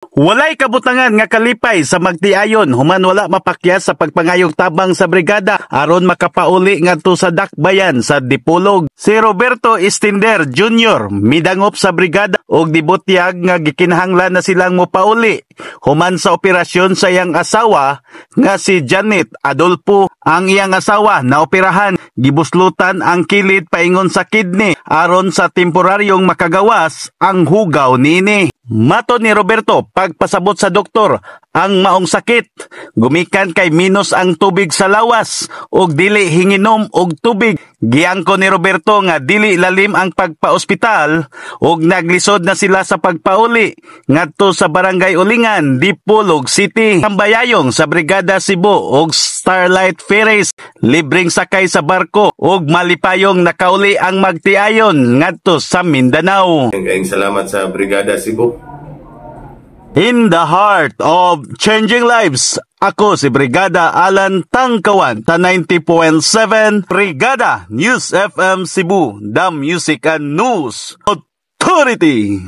Walay kabutangan nga kalipay sa magtiayon human wala mapakyas sa pagpangayog tabang sa brigada aron makapauli ngadto sa Dakbayan sa Dipolog. Si Roberto Istinder Jr. midangop sa brigada og dibutyag nga gikinahanglan na silang mopauli human sa operasyon sa iyang asawa nga si Janet Adolfo. Ang iyang asawa na operahan, gibuslutan ang kilid paingon sa kidney aron sa temporaryong makagawas ang hugaw niini. Matod ni Roberto, pagpasabot sa doktor, ang maong sakit gumikan kay minus ang tubig sa lawas ug dili hinginom og tubig. Giangko ni Roberto nga dili lalim ang pagpaospital ug naglisod na sila sa pagpauli ngadto sa Barangay Ulingan, Dipolog City. Tambayayong sa Brigada Cebu ug Starlight Ferries, libreng sakay sa barko ug malipayong nakauli ang magtiayon ngadto sa Mindanao. Kayong salamat sa Brigada Cebu. In the heart of changing lives, ako si Brigada Alan Tangkawan, ta 90.7 Brigada News FM Cebu, the Music and News Authority.